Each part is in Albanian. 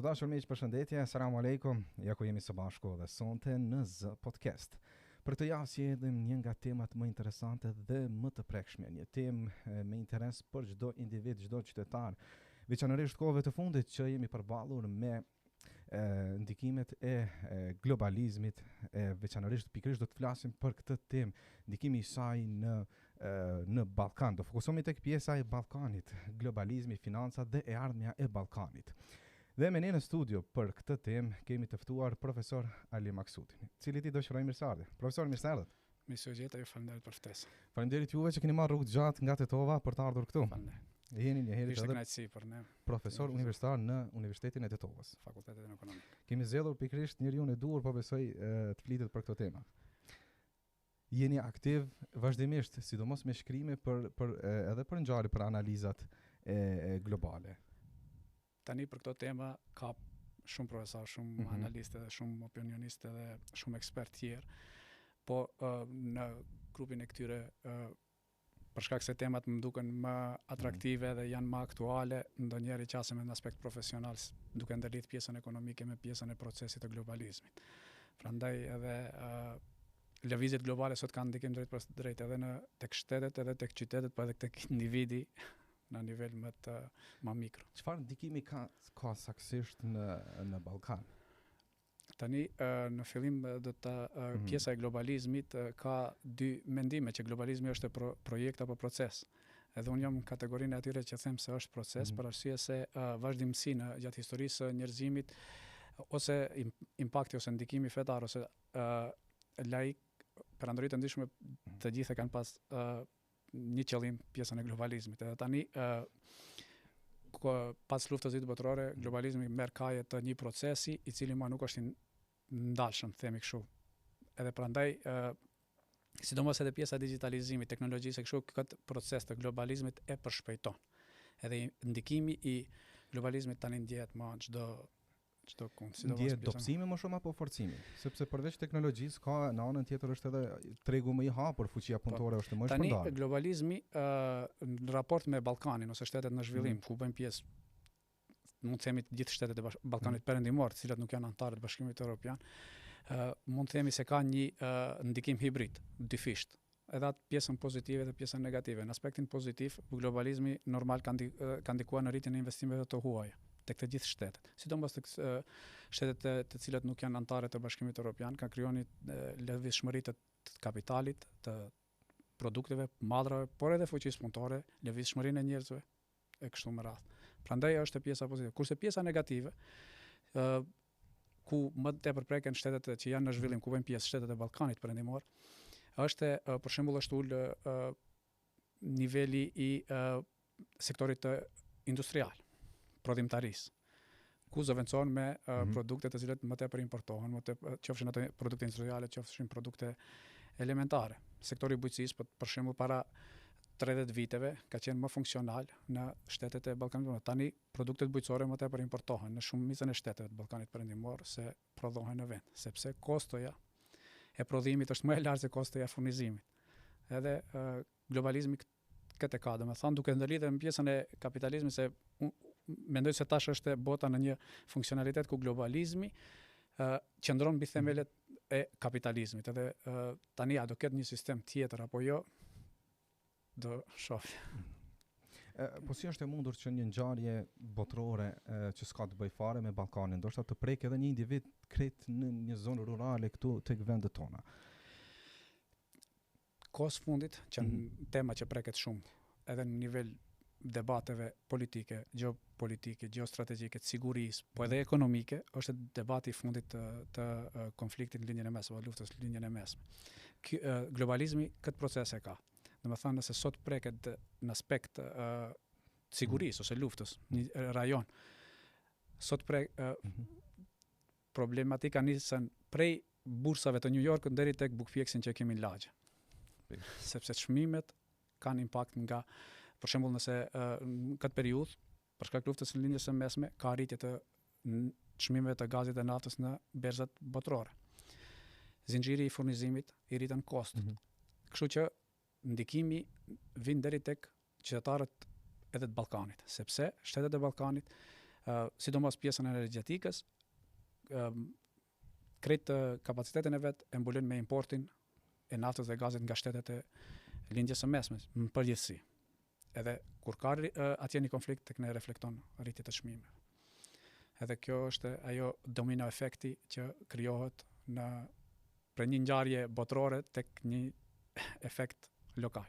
Të dashur miq, përshëndetje, selam aleikum. Ja ku jemi së bashku edhe sonte në Z Podcast. Për këtë javë sjellim një nga temat më interesante dhe më të prekshme, një temë me interes për çdo individ, çdo qytetar, veçanërisht kohëve të fundit që jemi përballur me e, ndikimet e, e globalizmit, e veçanërisht pikërisht do të flasim për këtë temë, ndikimi i saj në e, në Ballkan. Do fokusohemi tek pjesa e Ballkanit, globalizmi, financat dhe e ardhmja e Ballkanit. Dhe me ne në studio për këtë temë kemi të ftuar profesor Ali Maksutin, cilit i dëshiroj mirëseardhje. Profesor, mirë se erdhët. Mirë se ju gjeta, ju faleminderit për ftesën. Faleminderit juve që keni marrë rrugë gjatë nga Tetova për të ardhur këtu. Faleminderit. Jeni një herë edhe kënaqësi për ne. Profesor universitar në Universitetin e Tetovës. Fakultetin Ekonomik. Kemi zgjedhur pikërisht njeriun e duhur, po besoj të flitet për këto tema. Jeni aktiv vazhdimisht, sidomos me shkrime për për edhe për ngjarje, për analizat e, e globale. Tani për këto tema ka shumë profesor, shumë mm -hmm. analistë dhe shumë opinionistë dhe shumë ekspertë tjerë. Po uh, në grupin e këtyre uh, për shkak se temat më duken më atraktive mm -hmm. dhe janë më aktuale, ndonjëherë i qasem në aspekt profesional duke ndërlidh pjesën ekonomike me pjesën e procesit të globalizmit. Prandaj edhe uh, lëvizjet globale sot kanë ndikim drejtpërdrejt edhe në tek shtetet, edhe tek qytetet, po edhe tek individi në nivel më të më mikro. Çfarë ndikimi ka ka saksisht në në Ballkan? Tani në fillim do të mm -hmm. pjesa e globalizmit ka dy mendime që globalizmi është pro, projekt apo proces. Edhe unë jam në kategorinë e atyre që them se është proces mm -hmm. për arsye se vazhdimësi në gjatë historisë së njerëzimit ose impakti ose ndikimi fetar ose uh, laik perandoritë e ndryshme mhm. të gjitha kanë pas uh, një qëllim pjesën e globalizmit. Edhe tani ë uh, pas luftës së dytë botërore, mm. globalizmi merr kaje të një procesi i cili më nuk është i ndalshëm, themi kështu. Edhe prandaj ë uh, sidomos edhe pjesa e digjitalizimit, teknologjisë e kështu këtë proces të globalizmit e përshpejton. Edhe ndikimi i globalizmit tani ndjehet më çdo çdo kund, sidomos Ndjehet dobësimi më shumë apo forcimi? Sepse përveç teknologjisë ka në anën tjetër është edhe tregu më i hapur, fuqia po, punëtore është më e shpërndarë. Tani globalizmi ë uh, në raport me Ballkanin ose shtetet në zhvillim, mm. ku bëjnë pjesë mund të themi të gjithë shtetet e Ballkanit mm. Perëndimor, të cilat nuk janë anëtarë të Bashkimit Evropian, ë uh, mund të themi se ka një uh, ndikim hibrid, dyfisht edhe atë pjesën pozitive dhe pjesën negative. Në aspektin pozitiv, globalizmi normal ka, ndi, ka ndikuar në rritjen e investimeve të huaja tek të gjithë shtetet. Sidomos tek shtetet të, të cilat nuk janë anëtare të Bashkimit Evropian, kanë krijuar një lëvizshmëri të, të kapitalit, të produkteve, mallrave, por edhe fuqisë punëtore, lëvizshmërinë e njerëzve e kështu me radhë. Prandaj është pjesa pozitive. Kurse pjesa negative, ë ku më tepër preken shtetet që janë në zhvillim, ku bëjnë pjesë shtetet e Ballkanit Perëndimor, është për shembull është ul niveli i sektorit të industrial, prodhimtarisë, ku zëvendësohen me mm -hmm. produkte të cilat më tepër importohen, më tepër qofshin ato produkte industriale, qofshin produkte elementare. Sektori i bujqësisë, për, për shembull para 30 viteve ka qenë më funksional në shtetet e Ballkanit Perëndimor. Tani produktet bujqësore më tepër importohen në shumicën e shteteve të Ballkanit Perëndimor se prodhohen në vend, sepse kostoja e prodhimit është më e lartë se kostoja e furnizimit. Edhe uh, globalizmi këtë e ka, domethënë duke ndërlidhur me pjesën e kapitalizmit se mendoj se tash është bota në një funksionalitet ku globalizmi uh, qëndron mbi themelet e kapitalizmit. Edhe uh, tani a do ketë një sistem tjetër apo jo, do shohim. Po si është e mundur që një ngjarje botërore e, që s'ka të bëjë fare me Ballkanin, ndoshta të prekë edhe një individ krejt në një zonë rurale këtu tek vendet tona? Kohës fundit, që mm -hmm. tema që preket shumë, edhe në nivel debateve politike, gjeopolitike, gjeostrategjike, të sigurisë, po edhe ekonomike, është debati i fundit të, të konfliktit në Lindjen e Mesme, apo luftës në Lindjen e Mesme. Ky, globalizmi këtë proces e ka. Domethënë nëse sot preket në aspekt të sigurisë ose luftës një rajon, sot prek mm -hmm. problematika nisën prej bursave të New Yorkut deri tek bukëpjekësin që kemi në lagje. Sepse çmimet kanë impakt nga, për shembull nëse në këtë periudhë, për shkak luftës së Lindjes së Mesme, ka rritje të çmimeve të gazit dhe naftës në berzat botërore. Zinxhiri i furnizimit i rritën kostot. Mm -hmm. Kështu që ndikimi vin deri tek qytetarët edhe të Ballkanit, sepse shtetet e Ballkanit Uh, sidomos pjesën e energjetikës, um, krejt kapacitetin e vet e mbulojnë me importin e naftës dhe gazit nga shtetet e Lindjes së Mesme, në përgjithësi. Edhe kur ka atje një konflikt tek ne reflekton rritje të çmimeve. Edhe kjo është ajo domino efekti që krijohet në prej një ngjarje botërore tek një efekt lokal.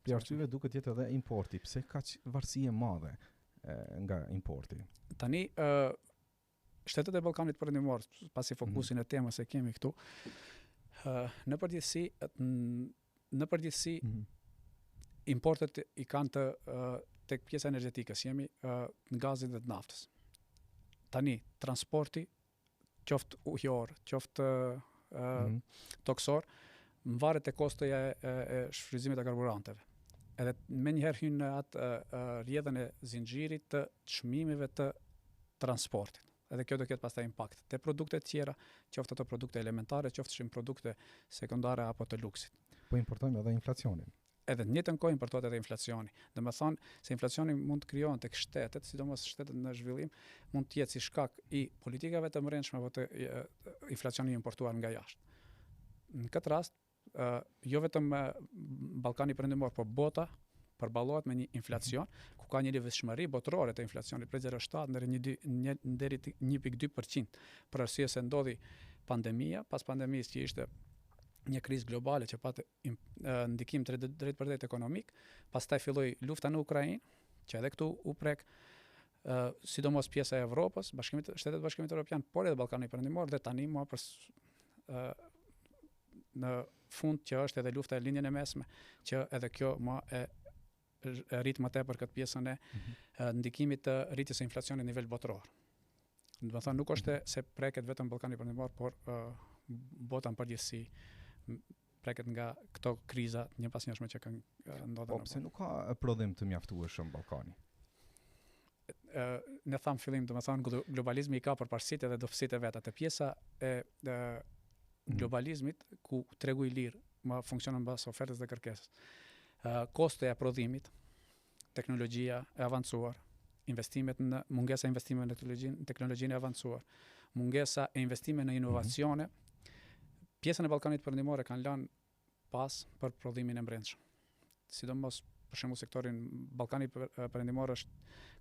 Prej arsyeve duket jetë edhe importi, pse kaq varësi e madhe e, nga importi? Tani ë shtetet e Ballkanit Perëndimor, pasi mhm. fokusin mm -hmm. e temës e kemi këtu, ë në përgjithësi në përgjithësi mm -hmm. importet i kanë të tek pjesa e energjetikës, jemi në gazit dhe të naftës. Tani transporti qoftë ujor, qoftë mm -hmm. tokësor, mvaret te kostoja e, e, e shfrytëzimit të karburanteve. Edhe menjëherë hyn në atë rrjedhën e zinxhirit të çmimeve të transportit. Edhe kjo do ketë pastaj impakt te produktet tjera, qoftë ato produkte elementare, qoftë produkte sekondare apo të luksit. Po importojmë edhe inflacionin. Edhe në njëjtën kohë importohet edhe inflacioni. Domethënë se inflacioni mund të krijohet tek shtetet, sidomos shtetet në zhvillim, mund të jetë si shkak i politikave të mbrendshme apo të inflacionit i importuar nga jashtë. Në këtë rast, jo vetëm Ballkani Perëndimor, por bota përballohet me një inflacion ku ka një lëvizshmëri botërore të inflacionit prej 0.7 deri në 1 deri 1.2% për arsye se ndodhi pandemia, pas pandemisë që ishte një krizë globale që pati ndikim të drejtpërdrejtë ekonomik, pastaj filloi lufta në Ukrainë, që edhe këtu u prek uh, sidomos pjesa e Evropës, Bashkimit Shtetet e Bashkimit Evropian, por edhe Ballkani Perëndimor dhe tani më për uh, në fund që është edhe lufta e Lindjen e Mesme, që edhe kjo më e e rrit më tepër këtë pjesën e mm -hmm. ndikimit të rritjes së inflacionit në nivel botëror. Domethënë nuk është se preket vetëm Ballkani Perëndimor, por uh, bota në përgjithësi preket nga këto kriza të njëpasnjëshme që kanë ndodhur. Po pse nuk ka prodhim të mjaftueshëm Ballkani? Ë ne thamë fillim, domethënë globalizmi i ka përparësitë edhe dobësitë e veta. Te pjesa e, e mhm. globalizmit ku tregu i lirë më funksionon mbas ofertës dhe kërkesës. Ë kostoja e prodhimit, teknologjia e avancuar, investimet në mungesa e investimeve në teknologjinë, teknologjinë e avancuar, mungesa e investimeve në inovacione, mm -hmm. pjesën e Ballkanit Perëndimor e kanë lënë pas për prodhimin e brendshëm. Sidomos për shembull sektorin Ballkani Perëndimor është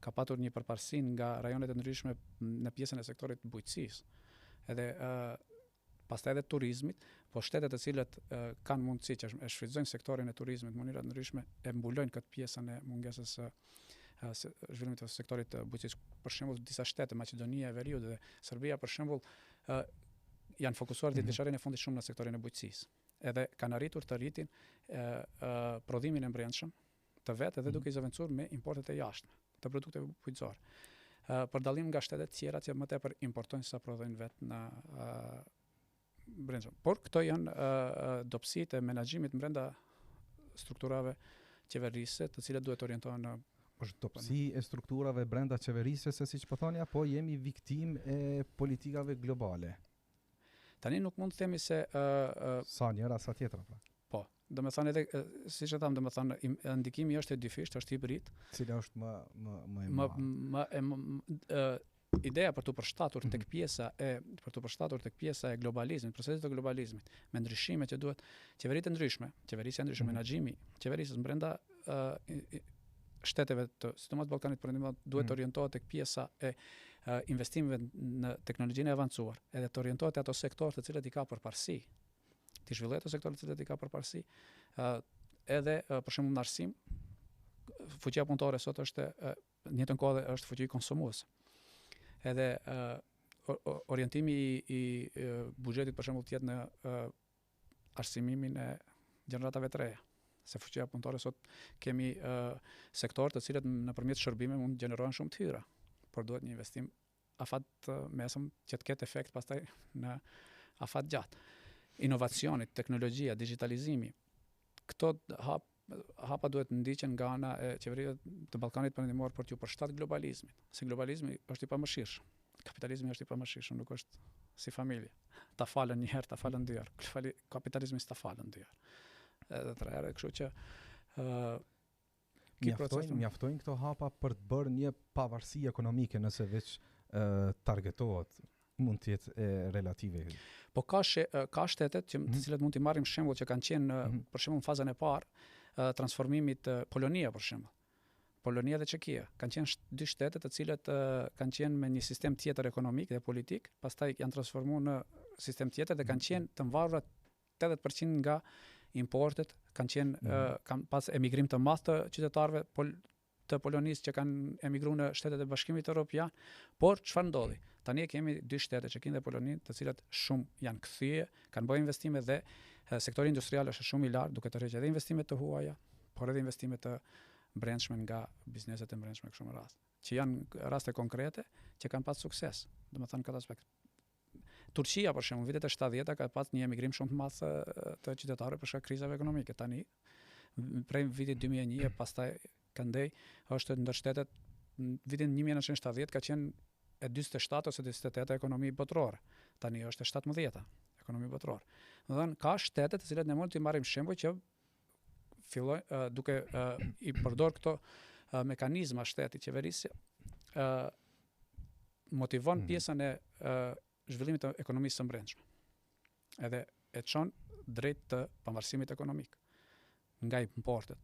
ka patur një përparësi nga rajonet e ndryshme në pjesën e sektorit të bujqësisë. Edhe ë pastaj edhe turizmit, po shtetet të cilat kanë mundësi që e shfrytëzojnë sektorin e turizmit në mënyra të ndryshme e mbulojnë këtë pjesën e mungesës së së zhvillimit të sektorit të bujqësisë. Për shembull, disa shtete, Maqedonia e Veriut dhe Serbia për shembull, ë janë fokusuar mm -hmm. dhjetëvjeçarin e fundit shumë në sektorin e bujqësisë. Edhe kanë arritur të rritin ë ë prodhimin e brendshëm të vet edhe mhm. duke i zëvendësuar me importet e jashtme të produkteve bujqësore. Ë për dallim nga shtetet tjera që më tepër importojnë sa prodhojnë vetë në ë brendshëm. Por këto janë ë dobësitë e menaxhimit brenda strukturave qeverisëse, të cilat duhet të orientohen në është dobësi e strukturave brenda qeverisë se siç po thoni apo jemi viktimë e politikave globale. Tani nuk mund të themi se ë uh, sa njëra sa tjetra pra. Po, domethënë edhe siç e thamë, domethënë ndikimi është i dyfishtë, është hibrid. Cila është më më më e madhe? Më më e më, ideja për t'u përshtatur tek mhm. pjesa e për t'u përshtatur tek pjesa e globalizmit, procesit të globalizmit, me ndryshime që duhet qeveritë e ndryshme, qeverisja e ndryshme, mm -hmm. menaxhimi qeverisës brenda uh, shteteve të, sidomos Ballkanit Perëndimor, duhet mm. të orientohet tek pjesa e investimeve në teknologjinë e avancuar, edhe të orientohet te ato sektorë të cilët i ka përparësi. T'i zhvillojë ato sektorë të cilët i ka përparësi. ë edhe për shembull në arsim, fuqia punëtore sot është në të njëjtën kohë është fuqi konsumuese. Edhe ë orientimi i, i buxhetit për shembull të jetë në arsimimin e gjeneratave të reja. Se fuqia punëtore sot kemi uh, sektorë të cilët nëpërmjet shërbimeve mund të gjenerojnë shumë të hyra, por duhet një investim afat mesëm që të ketë efekt pastaj në afat gjatë. Inovacioni, teknologjia, digjitalizimi, këto hap hapa duhet të ndiqen nga ana e qeverive të Ballkanit Perëndimor për t'iu përshtat globalizmit, se globalizmi është i pamëshirshëm. Kapitalizmi është i pamëshirshëm, nuk është si familje. Ta falën një herë, ta falën dy herë. Kapitalizmi s'ta falën dy herë. Edhe tre herë, kështu që ë uh, Mjaftojnë, mjaftojnë këto hapa për të bërë një pavarësi ekonomike nëse veç uh, targetohet mund të jetë e relative. Po ka she, ka shtetet që mm -hmm. të mhm. cilat mund t'i marrim shembull që kanë qenë mm -hmm. për shembull në fazën e parë transformimit Polonia për shembull. Polonia dhe Çekia kanë qenë dy shtete të cilat kanë qenë me një sistem tjetër ekonomik dhe politik, pastaj janë transformuar në sistem tjetër dhe kanë mhm. qenë të mvarura 80% nga importet, kanë qenë mm -hmm. kanë pas emigrim të madh të qytetarëve pol, të Polonisë që kanë emigruar në shtetet e Bashkimit Evropian, por çfarë ndodhi? Tani e kemi dy shtete, Çekinë dhe Poloninë, të cilat shumë janë kthye, kanë bërë investime dhe sektori industrial është shumë i lartë, duke tërhequr edhe investime të huaja, por edhe investime të brendshme nga bizneset e brendshme kështu me radhë, që janë raste konkrete që kanë pas sukses, domethënë këtë aspekt. Turqia për shembull, vitet e 70-ta ka pas një emigrim shumë të madh të qytetarëve për shkak krizave ekonomike. Tani prej vitit 2001 e pastaj këndej është ndër shtetet në vitin 1970 ka qenë e 47 ose 48 ekonomi botërore. Tani është e 17-ta ekonomi botërore. Domethënë ka shtete të cilat ne mund t'i marrim shembuj që filloj uh, duke uh, i përdor këto uh, mekanizma shteti qeverisje uh, motivon mm. pjesën e uh, zhvillimit të ekonomisë së brendshme. Edhe e çon drejt të pavarësimit ekonomik nga importet.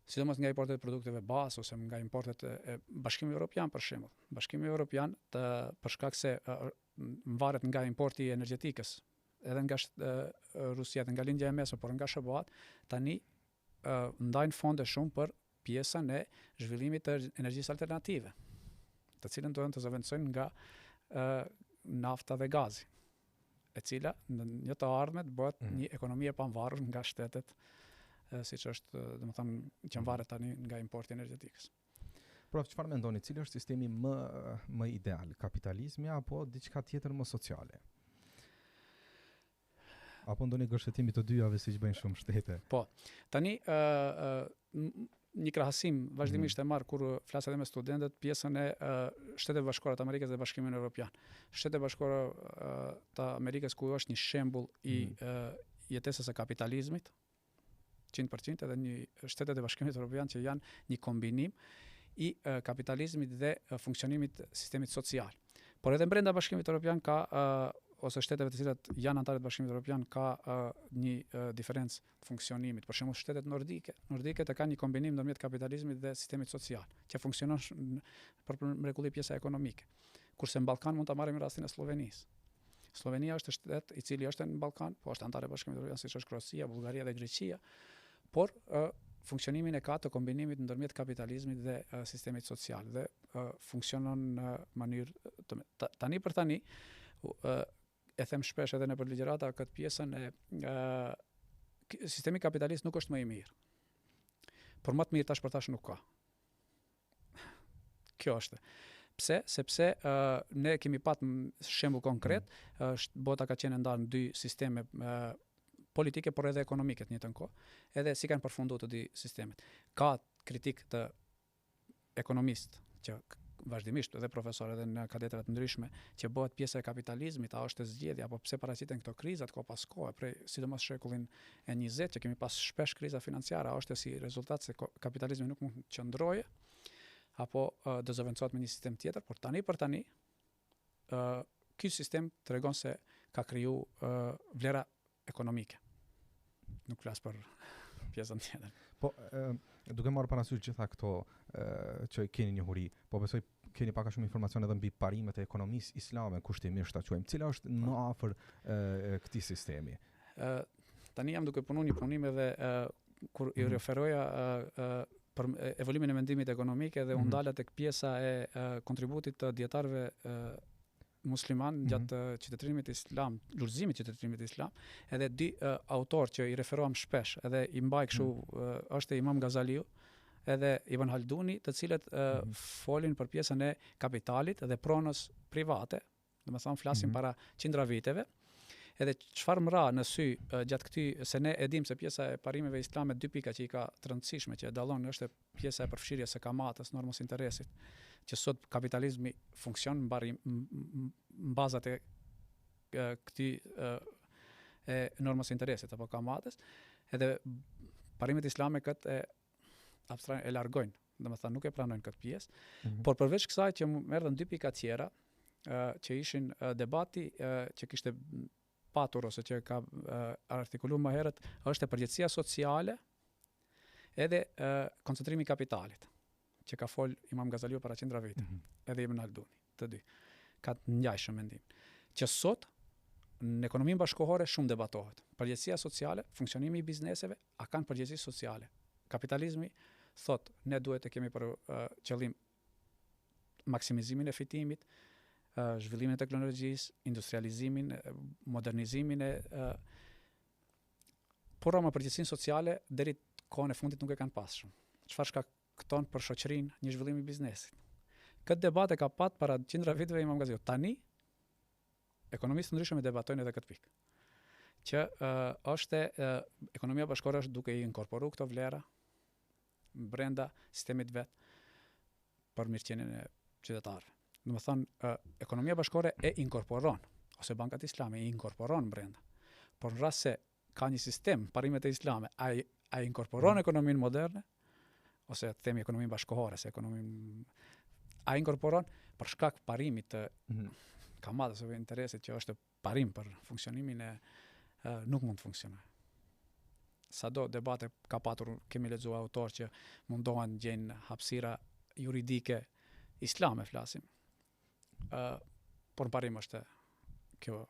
Sidomos nga importet e produkteve bazë ose nga importet e Bashkimit Evropian për shembull. Bashkimi Evropian të për shkak se mvaret nga importi i energjetikës, edhe nga Rusia dhe nga Lindja e Mesme, por nga SHBA-t, tani ndajnë fonde shumë për pjesën e zhvillimit të energjisë alternative, të cilën duhen të zëvendësojnë nga nafta dhe gazi, e cila në një të ardhme të bëhet mm. një ekonomi e pavarur nga shtetet, siç është, domethënë, që mm. mvaret tani nga importi i energjetikës. Prof, çfarë mendoni, cili është sistemi më më ideal, kapitalizmi apo diçka tjetër më sociale? Apo ndonjë gërshetim i të dyjave siç bëjnë shumë shtete? Po. Tani ë uh, uh, një krahasim vazhdimisht mm. e marr kur flas edhe me studentët pjesën e uh, Shteteve Bashkuara të Amerikës dhe Bashkimin Evropian. Shtetet e Bashkuara uh, të Amerikës ku është një shembull i mm. uh, jetesës së kapitalizmit, 100% edhe një shtetet e Bashkimit Evropian që janë një kombinim i kapitalizmit dhe funksionimit sistemit social. Por edhe brenda Bashkimit Evropian ka ose shteteve të cilat janë anëtare të Bashkimit Evropian ka një diferencë të funksionimit. Për shembull, shtetet nordike, nordiket e kanë një kombinim ndërmjet kapitalizmit dhe sistemit social, që funksionon për mrekulli pjesa ekonomike. Kurse në Ballkan mund ta marrim rastin e Sllovenisë. Sllovenia është shtet i cili është në Ballkan, po është anëtar i Bashkimit Evropian siç është Kroacia, Bullgaria dhe Greqia, por ë funksionimin e ka të kombinimit ndërmjet kapitalizmit dhe uh, sistemit social dhe uh, funksionon në mënyrë të tani për tani uh, e them shpesh edhe nëpër ligjërata këtë pjesën e uh, sistemi kapitalist nuk është më i mirë. Por më të mirë tash për tash nuk ka. Kjo është. Pse? Sepse uh, ne kemi pat shembull konkret, mm. është bota ka qenë e ndarë në dy sisteme uh, politike, por edhe ekonomike të njëjtën kohë. Edhe si kanë përfunduar të dy sistemet. Ka kritikë të ekonomistë që vazhdimisht edhe profesorë edhe në katedra të ndryshme që bëhet pjesa e kapitalizmit, a është zgjedhja apo pse paraqiten këto krizat kohë pas kohe, prej sidomos shekullin e 20 që kemi pas shpesh kriza financiare, a është si rezultat se kapitalizmi nuk mund të qëndrojë apo uh, do zëvendësohet me një sistem tjetër, por tani për tani ë uh, ky sistem tregon se ka kriju uh, vlera ekonomike. Nuk flas për pjesën tjetër. Po, e, duke marrë parasysh gjitha këto e, që keni njohuri, po besoj keni pak a shumë informacion edhe mbi parimet e ekonomisë islame, kushtimisht ta quajmë. Cila është më po. afër e, këtij sistemi? Ë tani jam duke punuar një punim edhe ë kur i mhm. referoja ë për evoluimin e mendimit ekonomik edhe mm -hmm. u mhm. ndala tek pjesa e kontributit të dijetarëve musliman mm -hmm. gjatë qytetërimit islam, lulëzimit qytetërimit islam, edhe dy uh, autorë që i referohem shpesh, edhe i mbaj kështu mm -hmm. uh, është Imam Gazaliu edhe Ibn Halduni, të cilët uh, mm -hmm. folin për pjesën e kapitalit dhe pronës private, domethënë flasim mm -hmm. para qindra viteve. Edhe çfarë më ra në sy uh, gjatë këtij se ne e dim se pjesa e parimeve islame dy pika që i ka të rëndësishme që e dallon është pjesa e përfshirjes së kamatës, normës interesit, që sot kapitalizmi funksionon në bazat e këtij e normës interesit apo kamatës, edhe parimet islame këtë e. abstrahojnë, e largojnë, domethënë nuk e pranojnë këtë pjesë. Mm -hmm. Por përveç kësaj që më erdhën dy pika tjera, uh, që ishin uh, debati uh, që kishte patur ose që ka uh, artikuluar më herët, është e përgjegjësia sociale edhe uh, koncentrimi i kapitalit, që ka fol Imam Gazaliu para qindra vite, mm -hmm. edhe Ibn Halduni, të dy. Ka të ngjashëm mendim. Që sot në ekonominë bashkëkohore shumë debatohet. Përgjegjësia sociale, funksionimi i bizneseve, a kanë përgjegjësi sociale? Kapitalizmi thot ne duhet të kemi për uh, qëllim maksimizimin e fitimit, uh, zhvillimin e teknologjisë, industrializimin, modernizimin e uh, por ama përgjegjësinë sociale deri kohën e fundit nuk e kanë pas shumë. Çfarë shkakton për shoqërinë një zhvillim i biznesit? Këtë debat e ka pat para qindra viteve Imam Gazaliu. Tani ekonomistë të ndryshëm e debatojnë edhe këtë pikë. Që uh, është uh, ekonomia bashkëkohore është duke i inkorporuar këto vlera brenda sistemit vet për mirëqenien e qytetarëve. Domethënë, uh, ekonomia bashkëkohore e inkorporon, ose bankat islame i inkorporon brenda. Por në rast se ka një sistem, parimet e islame, a, a inkorporon mm. ekonominë moderne, ose të themi ekonominë bashkëkohore, se ekonominë a inkorporon për shkak parimit të mm. kamatës ose interesit që është parim për funksionimin e nuk mund të funksionojë. Sado debate ka patur, kemi lexuar autorë që mundohen të gjejnë hapësira juridike islame flasim. Ë uh, por në parim është kjo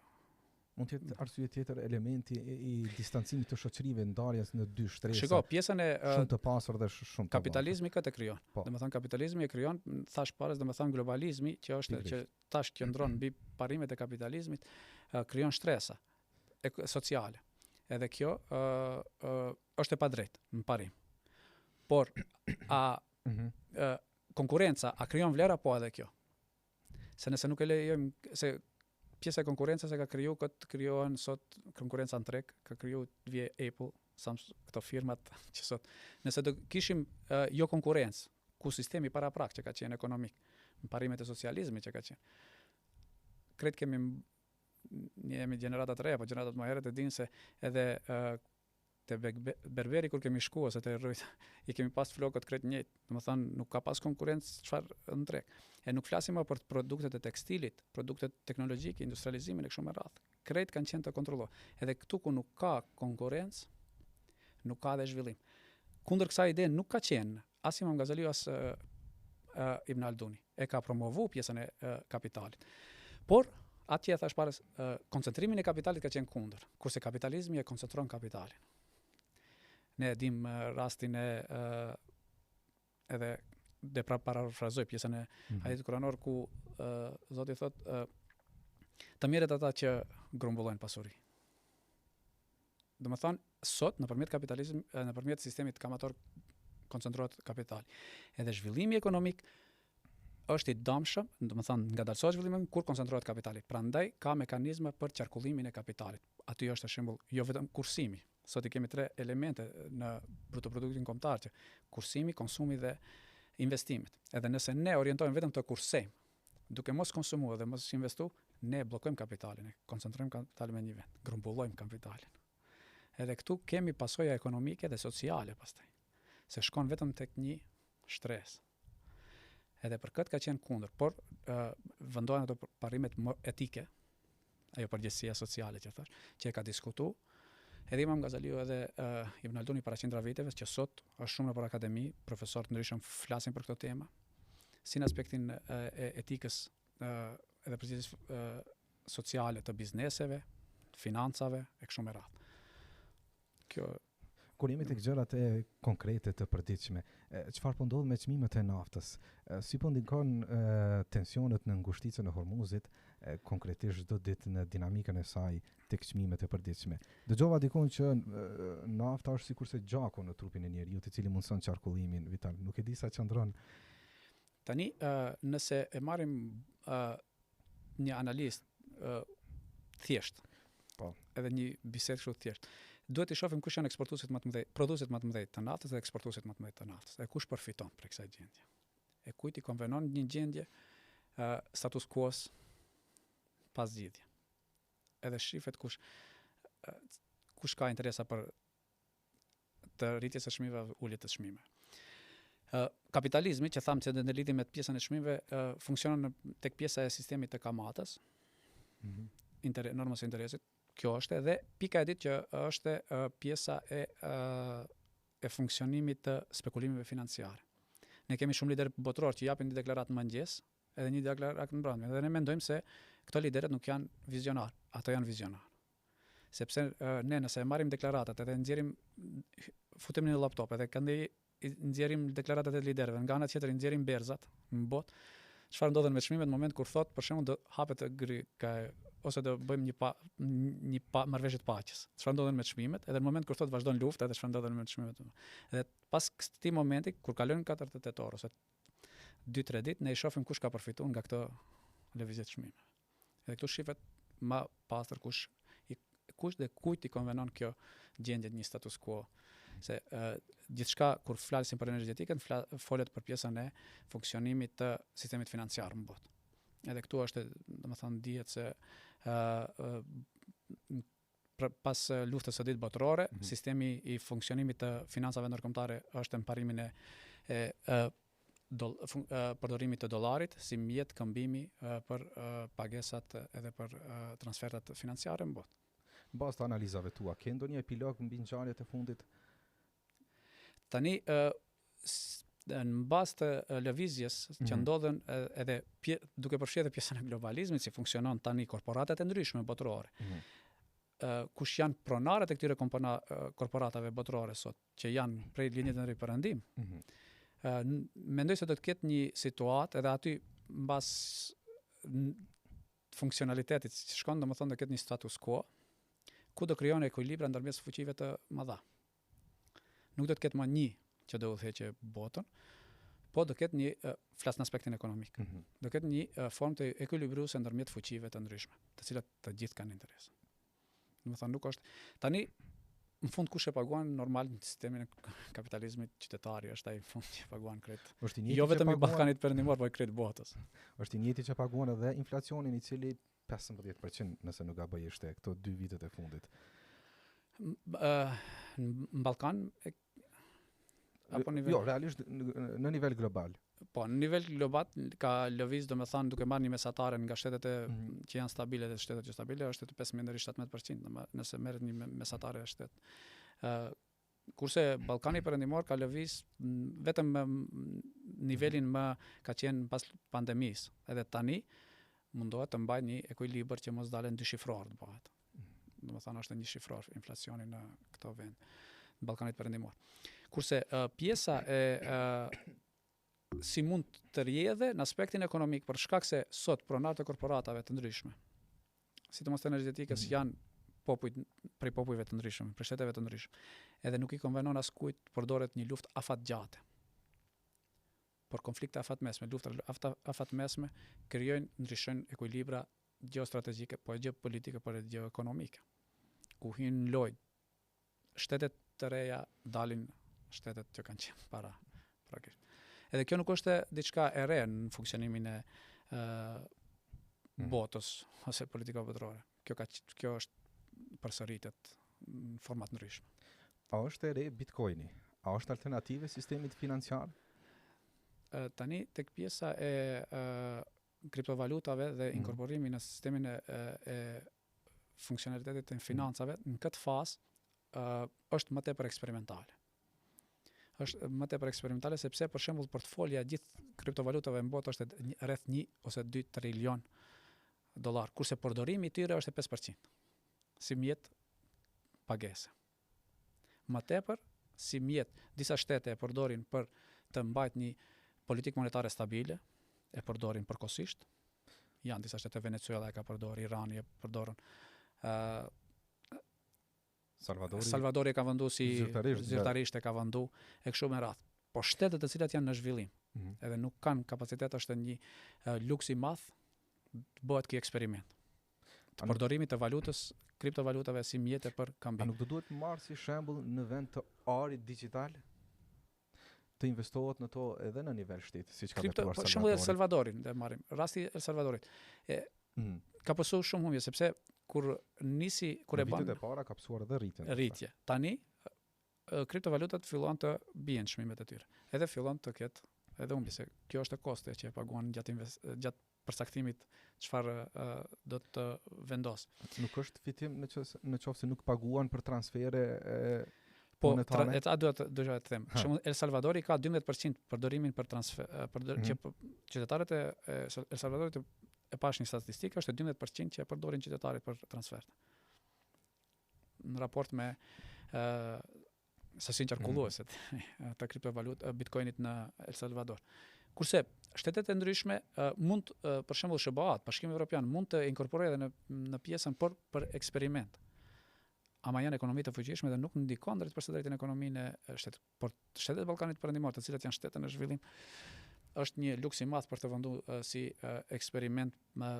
Mund të jetë arsye tjetër elementi i, i distancimit të shoqërive, ndarjes në dy shtresa. Shiko, pjesën e shumë të pasur dhe shumë të kapitalizmi këtë e krijon. Po. Domethënë kapitalizmi e krijon, thash parës, domethënë globalizmi që është që tash qëndron mbi parimet e kapitalizmit, krijon shtresa e, sociale. Edhe kjo ë ë është e padrejtë në parim. Por a mm -hmm. ë konkurrenca a krijon vlera po edhe kjo. Se nëse nuk e lejojmë se pjesa e konkurrencës e ka kriju këtë krijohen sot konkurrenca në treg, ka kriju të vije Apple, Samsung, këto firmat që sot. Nëse do kishim uh, jo konkurrencë, ku sistemi paraprak që ka qenë ekonomik, në parimet e socializmit që ka qenë. Krejt kemi ne jemi gjenerata të reja, po gjeneratat më herët e dinë se edhe uh, te berberi kur kemi shku ose te rrujt, i kemi pas flokët krejt njëjtë. Domethënë nuk ka pas konkurrencë çfarë në treg. E nuk flasim më për produktet e tekstilit, produktet teknologjike, industrializimin e kështu me radhë. Krejt kanë qenë të kontrolluar. Edhe këtu ku nuk ka konkurrencë, nuk ka edhe zhvillim. Kundër kësaj ide nuk ka qenë as Imam Gazaliu as uh, uh, Ibn Halduni. E ka promovu pjesën e uh, kapitalit. Por atje e thash parës, uh, koncentrimin e kapitalit ka qenë kundër, kurse kapitalizmi e koncentron kapitalin. Ne e dim uh, rastin e uh, edhe dhe pra parafrazoj pjesën e mm -hmm. ajetit kuranor ku uh, Zoti thot uh, të mjerët ata që grumbullojnë pasuri. Domethënë, sot nëpërmjet kapitalizmit, nëpërmjet sistemit kamator koncentrohet kapitali. Edhe zhvillimi ekonomik është i dëmshëm, domethënë ngadalësohet zhvillimi kur koncentrohet kapitali. Prandaj ka mekanizma për qarkullimin e kapitalit. Aty është shembull jo vetëm kursimi. Sot i kemi tre elemente në bruto produktin kombëtar që kursimi, konsumi dhe investimet. Edhe nëse ne orientojmë vetëm të kursejmë, duke mos konsumu dhe mos investu, ne bllokojmë kapitalin, e koncentrojmë kapitalin me një vend, grumbullojmë kapitalin. Edhe këtu kemi pasoja ekonomike dhe sociale pastaj, se shkon vetëm tek një shtresë. Edhe për këtë ka qenë kundër, por uh, vendohen ato parimet më etike, ajo përgjegjësia sociale që thash, që e ka diskutu, edhe Imam Gazaliu edhe uh, Ibn Halduni para qindra viteve, që sot është shumë nëpër akademi, profesorë të ndryshëm flasin për këto tema, si në aspektin uh, e etikës uh, edhe përgjegjësisë uh, sociale të bizneseve, financave e kështu me radhë. Kjo Kur jemi tek gjërat e konkrete të përditshme, çfarë po ndodh me çmimet e naftës? Si po ndikon tensionet në ngushticën e Hormuzit, konkretisht çdo ditë në dinamikën e saj tek çmimet e përditshme? Dëgjova dikun që nafta është sikurse gjaku në trupin e njeriut, i cili mundëson qarkullimin vital. Nuk e di sa qëndron. Tani, nëse e marrim një analizë thjesht. Po. Edhe një bisedë kështu thjesht. Duhet të shohim kush janë eksportuesit më të mëdhenj, prodhuesit më të mëdhenj të naftës dhe eksportuesit më të mëdhenj të naftës. E kush përfiton prej kësaj gjendje? E kujt i konvenon një gjendje uh, status quo pa zgjidhje. Edhe shifet kush uh, kush ka interesa për të rritjes së çmimeve, ulje të çmimeve. Ë kapitalizmi që thamë se në lidhje me pjesën e çmimeve funksionon në tek pjesa e sistemit të kamatës. Mm -hmm. Inter, normës së interesit. Kjo është edhe pika e dytë që është pjesa e e funksionimit të spekulimeve financiare. Ne kemi shumë liderë botërorë që japin një deklaratë në mëngjes, edhe një deklaratë në mbrëmje, dhe ne mendojmë se këto liderët nuk janë vizionar, ato janë vizionar. Sepse ne nëse e marrim deklaratat edhe nxjerrim futemi në laptop edhe këndej i nxjerrim deklaratat e liderëve, nga ana tjetër i nxjerrim berzat në botë, çfarë ndodhen me çmimet në moment kur thot për shembull do hapet gryka ose do bëjmë një pa, një pa, marrëveshje të paqes. Çfarë ndodhen me çmimet? Edhe në moment kur thot vazhdon lufta, edhe çfarë ndodhen me çmimet. Edhe pas këtij momenti kur kalojnë 48 orë ose 2-3 ditë, ne i shohim kush ka përfituar nga këto lëvizje të çmimeve. Edhe këtu shifet ma pastër kush i kush dhe kujt i konvenon kjo gjendje një status quo. Se uh, gjithçka kur flasim për energjetikën, fla, folet për pjesën e funksionimit të sistemit financiar në botë. Edhe këtu është, domethënë, dihet se ë uh, pas luftës së dytë botërore, mm -hmm. sistemi i funksionimit të financave ndërkombëtare është në parimin e e, e dol, fun, e, përdorimit të dollarit si mjet këmbimi e, për e, pagesat edhe për e, transfertat financiare në botë. Në bazë të analizave tua, ke ndonjë epilog mbi ngjarjet e fundit? Tani ë në bazë të lëvizjes që mm -hmm. ndodhen edhe pje, duke përfshirë edhe pjesën e globalizmit si funksionon tani korporatat e ndryshme botërore. Mm -hmm. uh, kush janë pronarët e këtyre kompana, korporatave botërore sot, që janë prej lindje deri në perëndim. Mm -hmm. uh, mendoj se do të ketë një situatë edhe aty mbas funksionalitetit që shkon, domethënë do ketë një status quo ku do krijohen ekuilibra ndërmjet fuqive të mëdha. Nuk do të ketë më një që do udhëheqë botën, po do ketë një flas në aspektin ekonomik. Mm -hmm. Do ketë një formë të ekuilibruese ndërmjet fuqive të ndryshme, të cilat të gjithë kanë interes. Domethënë nuk është tani në fund kush e paguan normal në sistemin e kapitalizmit qytetari është ai në fund që paguan krejt. Është i njëjti jo vetëm i Ballkanit Perëndimor, po i krejt botës. Është i njëjti që paguan edhe inflacionin i cili 15% nëse nuk gaboj ishte këto dy vitet e fundit. Në Ballkan e, apo nivel? Jo, realisht në nivel global. Po, në nivel global ka lëviz, domethënë duke marrë një mesatare nga shtetet e, mm -hmm. që janë stabile dhe shtetet jo stabile, është të 15 deri 17%, nëse merret një mesatare e shtet. Ë Kurse Ballkani Perëndimor ka lëviz vetëm me nivelin më ka qenë pas pandemisë. Edhe tani mundohet të mbajë një ekuilibër që mos dalën dyshifror të bëhet. Domethënë është një shifror inflacioni në këto vend në Ballkanit Perëndimor. Kurse pjesa e si mund të rrjedhë në aspektin ekonomik për shkak se sot pronarët e korporatave të ndryshme sidomos të energjetikës mm -hmm. janë popujt prej popujve të ndryshëm, prej shteteve të ndryshme. Edhe nuk i konvenon askujt të përdoret një luftë afatgjate. Por konflikte afatmesme, luftra afatmesme krijojnë, ndryshojnë ekuilibra gjeostrategjike, po e gjeopolitike, por edhe gjeoekonomike. Ku hyjnë në lojë shtetet të reja dalin shtetet që kanë qenë para praktikisht. Edhe kjo nuk është diçka e re në funksionimin e ë mm. botës ose politika botërore. Kjo ka kjo është përsëritet në forma të ndryshme. A është e re Bitcoini? A është alternativë e sistemit financiar? Ë tani tek pjesa e ë kriptovalutave dhe mm. inkorporimi në sistemin e, e, e funksionalitetit të financave në këtë fazë uh, është më tepër eksperimentale. Është më tepër eksperimentale sepse për shembull portfolja e gjithë kriptovalutave në botë është rreth 1 ose 2 trilion dollar, kurse përdorimi i tyre është 5% si mjet pagese. Më tepër si mjet, disa shtete e përdorin për të mbajt një politikë monetare stabile, e përdorin përkohësisht. Janë disa shtete Venezuela e ka përdorur, Irani e përdorën. ë Salvadori Salvadori e ka vendu si zyrtarisht, zyrtarisht e ka vendu e kështu me radhë. Po shtetet të cilat janë në zhvillim, mm -hmm. edhe nuk kanë kapacitet është një uh, luks i madh të bëhet ky eksperiment. Të përdorimit të valutës, kriptovalutave si mjete për këmbim. A nuk do duhet marrë si shembull në vend të arit digital? Të investohet në to edhe në nivel shteti, siç ka vepruar Salvadori. Për shembull El Salvadorin, dhe marrim. Rasti El Salvadorit. E mm. ka pësuar shumë humbje sepse kur nisi kur e bën vitet e para ka pësuar edhe rritje. Rritje. Tani Kriptovalutat filluan të bien çmimet e tyre. Edhe fillon të ketë edhe humbje se kjo është kostoja që e paguan gjatë invest, gjatë përcaktimit çfarë do të vendos. Nuk është fitim në qoftë në qoftë se nuk paguan për transfere e Po, tra, e ta duhet të doja të them. Për shembull, El Salvadori ka 12% përdorimin për transfer, për mm -hmm. që qytetarët e El Salvadorit e pash një statistikë është 12% që e përdorin qytetarët për transfer. Në raport me ë sasinë qarkulluese mm -hmm. të kriptovalut Bitcoinit në El Salvador. Kurse shtetet e ndryshme mund për shembull SHBA-t, Bashkimi Evropian mund të inkorporojë edhe në në pjesën por për eksperiment. Ama janë ekonomi të fuqishme dhe nuk ndikon drejtpërsëdrejti në ekonominë e shtetit. Por shtetet e Ballkanit Perëndimor, të cilat janë shtete në zhvillim, është një luks i madh për të vendu si eksperiment me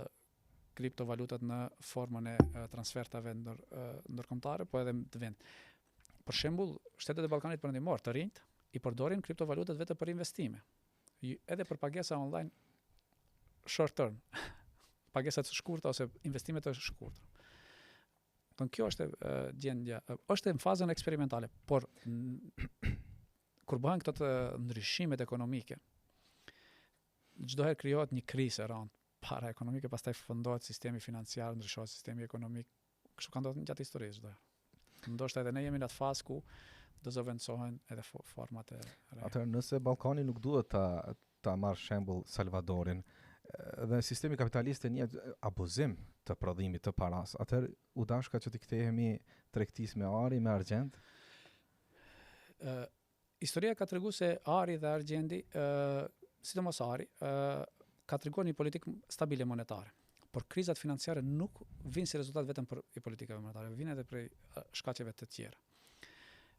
kriptovalutat në formën e transfertave ndër ndërkombëtare, po edhe të vendit. Për shembull, shtetet e Ballkanit Perëndimor, të rinjtë i përdorin kriptovalutat vetëm për investime. Edhe për pagesa online short term. Pagesa të shkurtra ose investime të shkurtra. Don kjo është gjendja, është në fazën eksperimentale, por kur bëhen këto të ndryshimet ekonomike, çdo herë krijohet një krizë e rëndë para ekonomike, pastaj fundohet sistemi financiar, ndryshohet sistemi ekonomik. Kështu ka ndodhur gjatë historisë çdo herë. Ndoshta edhe ne jemi në atë fazë ku do zëvendësohen edhe format e reja. Atëherë nëse Ballkani nuk duhet ta ta marr shembull Salvadorin dhe sistemi kapitalist e njeh abuzim të prodhimit të parasë, atëherë u dashka që t'i kthehemi tregtisë me ari, me argjend? Ë Historia ka treguar se ari dhe argjendi, ë sidomos ari, ë ka treguar një politikë stabile monetare. Por krizat financiare nuk vijnë si rezultat vetëm për i politikave monetare, vijnë edhe prej shkaqeve të tjera.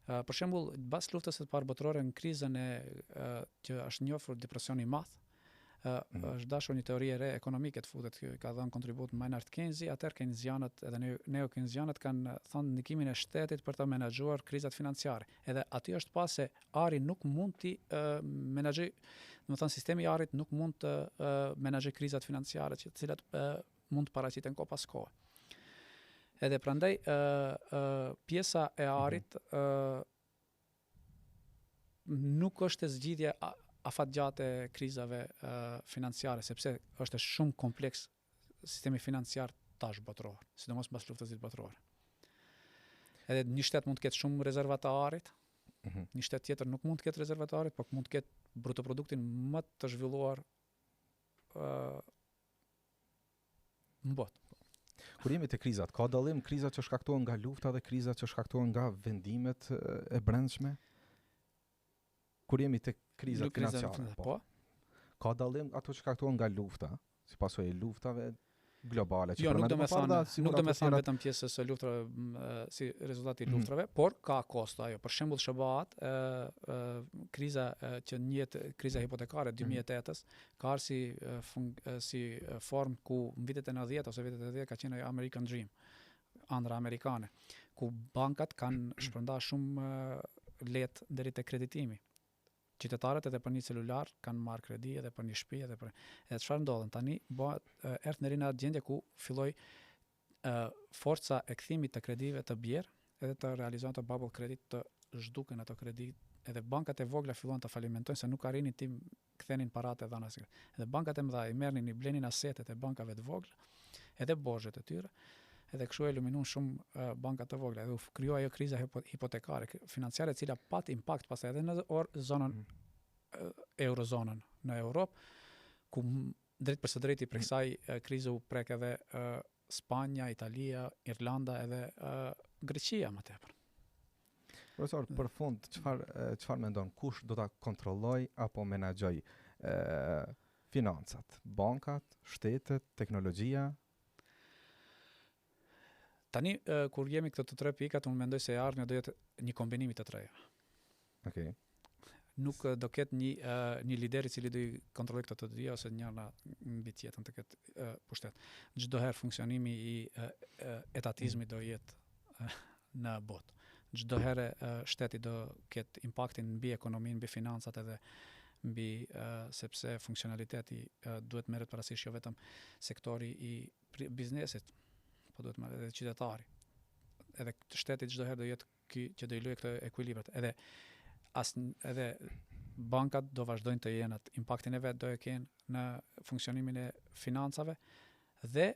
Ë për shembull, pas luftës së parë botërore në krizën e që është njohur depresioni i madh, ë mm. është dashur një teori e re ekonomike të futet, kjo ka dhënë kontribut Maynard Keynes, atëherë keynesianët edhe neo-keynesianët kanë thënë ndikimin e shtetit për të menaxhuar krizat financiare. Edhe aty është pa se ari nuk mund të menaxhoj, domethënë sistemi i arit nuk mund të menaxhoj krizat financiare që të cilat mund të paraqiten kohë pas kohe. Edhe prandaj ë ë pjesa e mhm. arit ë nuk është zgjidhja afatgjatë e krizave financiare, sepse është shumë kompleks sistemi financiar tash botëror, sidomos mbas luftës së dytë botërore. Edhe një shtet mund të ketë shumë rezerva të arit, mm -hmm. një shtet tjetër nuk mund të ketë rezerva të arit, por mund të ketë brutoproduktin më të zhvilluar ë uh, në botë. Kur jemi te krizat, ka dallim krizat që shkaktohen nga lufta dhe krizat që shkaktohen nga vendimet e brendshme? Kur jemi te krizat financiare, po. po. Ka dallim ato që shkaktohen nga lufta, si pasojë e luftave globale që jo, nuk do të thonë, nuk do të thonë vetëm pjesës së luftrave si rezultat i mhm. luftrave, mm. por ka kosto ajo. Për shembull SHBA-t, ë kriza që njihet kriza hipotekare 2008-s, mm. ka ardhur si fun, si formë ku në vitet e 90 ose vitet e 80 ka qenë ajo American Dream, ëndrra amerikane, ku bankat kanë shpërndarë shumë lehtë deri te kreditimi. Qytetarët edhe për një celular kanë marrë kredi edhe për një shtëpi edhe për edhe çfarë ndodhën tani bëhet erdh deri në atë gjendje ku filloi forca e kthimit të kredive të bjerë edhe të realizohen ato bubble credit të zhduken ato kredi edhe bankat e vogla filluan të falimentojnë se nuk arrinin t'i kthenin paratë e dhëna si edhe bankat e mëdha i merrnin i blenin asetet e bankave të vogla edhe borxhet e tyre edhe kështu eliminun shumë banka të vogla edhe u krijua ajo kriza hipotekare financiare e cila pat impakt pastaj edhe në or, zonën mm. eurozonën në Europë ku drejt për së drejti prej mm. kësaj krize u prek edhe Spanja, Italia, Irlanda edhe Greqia më tepër. Profesor, për fund, çfarë çfarë mendon kush do ta kontrolloj apo menaxhoj ë financat, bankat, shtetet, teknologjia? Tani kur jemi këto të tre pikat, unë mendoj se e ardhmja do jetë një kombinim i të trejave. Okej. Okay. Nuk do ketë një një lider i cili do i kontrollojë këto të dyja ose njëra mbi tjetrën të ketë uh, pushtet. Çdo herë funksionimi i uh, etatizmit do jetë uh, në botë. Çdo herë shteti do ketë impaktin mbi ekonominë, mbi financat edhe mbi sepse funksionaliteti duhet merret parasysh jo vetëm sektori i biznesit, po duhet merret edhe qytetari. Edhe shteti çdo herë do jetë ky që do i luajë këto ekuilibrat. Edhe as edhe bankat do vazhdojnë të jenë atë impaktin e vet do e kenë në funksionimin e financave dhe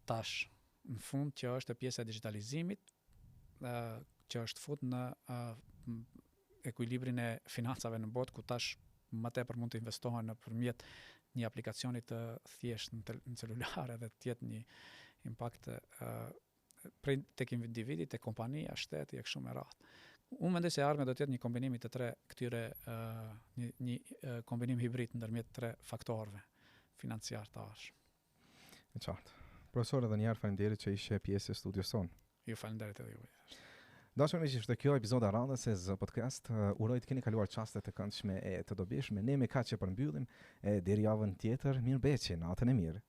tash në fund që është pjesa e digitalizimit ë që është fut në ë ekuilibrin e financave në botë ku tash më tepër mund të investohen nëpërmjet një aplikacioni të thjeshtë në, në celular edhe të jetë një impakt ë prej tek individi, tek kompania, shteti e kështu me radhë. Unë mendoj se e ardhmja do të jetë një kombinim i të tre këtyre ë një një kombinim hibrid ndërmjet tre faktorëve financiar të ardhshëm. E qartë. Profesor, edhe një herë faleminderit që ishe pjesë e studios sonë. Ju faleminderit edhe juve. Dashur miq, ishte kjo epizoda e radhës e Z Podcast. Uh, uroj të keni kaluar çaste të këndshme e të dobishme. Ne me kaq e përmbyllim e deri javën tjetër, mirëbeçi, natën e mirë.